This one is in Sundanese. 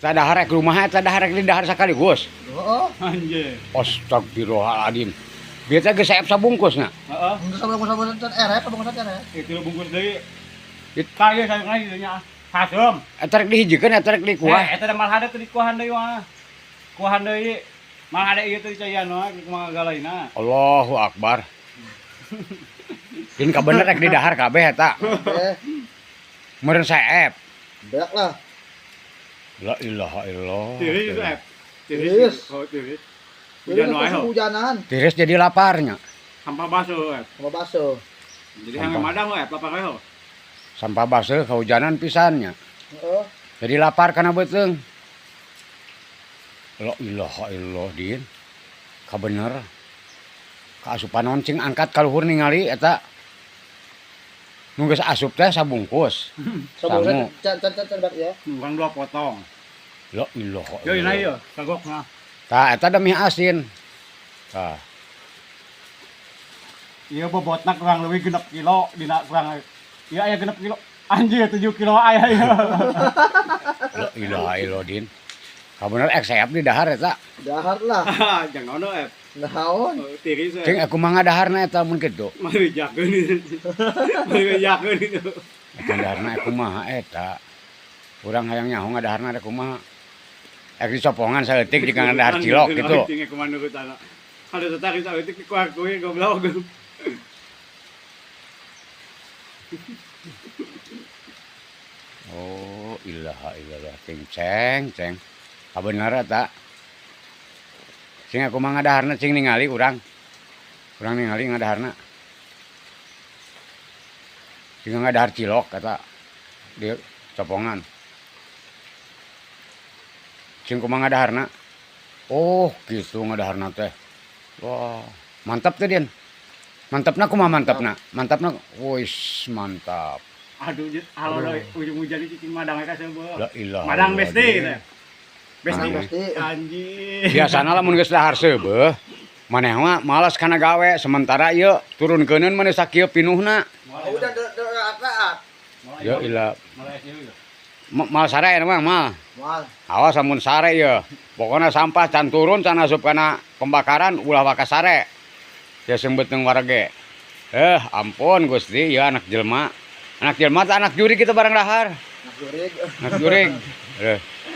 Eta dahar rek kumaha, eta dahar rek didahar sakaligus. Heeh. Anjir. Astagfirullahaladzim. Bieu teh geus saep sabungkusna. Heeh. Geus sabungkus teh erep, sabungkus teh erep. Itu bungkus deui. Tah ieu sayang lagi nya. Hasem. Eta rek dihijikeun, eta rek dikuah. Eh, eta da malah ada teh dikuahan deui mah. Kuahan deui. Malah ada ieu teh dicaian mah kumaha galaina. Allahu Akbar. Din kabener rek didahar kabeh eta. Eh, Meureun saep. beak lah. La ilaha illallah. Tiris itu, Ep. Tiris. Oh, tiris. Jadi Hujan wae ho. hujanan Tiris jadi laparnya. Sampah basuh, Ep. sama baso. Jadi hang Sampah. madang Ep, lapar wae ho. Sampah baseuh kahujanan pisannya. Heeh. Jadi lapar kana beuteung. La ilaha illallah, Din. Kabener. Kaasupan naon cing angkat ka luhur ningali eta. Nu geus asup teh sabungkus. Sabungkus Sangu. can can can can beak ya. Kurang dua potong. La ilaha Yo ini illallah. yo, kagokna. Tah eta da mie asin. Tah. Iya bobotna kurang lebih 6 kilo dina kurang. Iya aya 6 kilo. Anjir 7 kilo aya ieu. La ilaha illallah, Din. Kabener ek saep di dahar eta. Dahar lah. Jangan ono, Ep. Naon? Oh, tiris. Cing aku mah ngadaharna eta mun kitu. Mari bejakeun itu. Mari bejakeun itu. Eta daharna aku kumaha eta. Urang hayang nyaho ngadaharna rek kumaha. Ek disopongan saeutik jika ngadahar cilok gitu. Cing aku mah nurut anak. Ada tertarik saeutik dikuah-kuih goblok. Oh, ilaha illallah cing ceng ceng. Kabener eta. Cing aku mah ngadaharna cing ningali urang. Urang ningali ngadaharna. Cing ngadahar cilok eta di copongan. Cing kumaha ngadaharna? Oh, gitu ngadaharna teh. Wah, mantap teh, Din. Mantapna kumaha mantapna? Mantapna, wis mantap. Aduh, halo ujung hujan ini cicing madang ka seubeuh. La ilaha Madang illallah, besti Din. teh. Besti. Madang besti. Anjir. Biasana lamun geus dahar seubeuh, maneh mah malas kana gawe, sementara ieu turunkeunkeun maneh sakieu pinuhna. Udah raat. Ya ilah, Mulai ieu. Mal sare mah mal. Moal. Awas amun sare ieu. Pokona sampah can turun can asup kana pembakaran ulah waka sare. Ya sing beuteung warege. Eh, ampun Gusti, ieu anak jelema. Anak jelema teh anak jurig kita bareng dahar. Anak jurig. Anak jurig. Eh.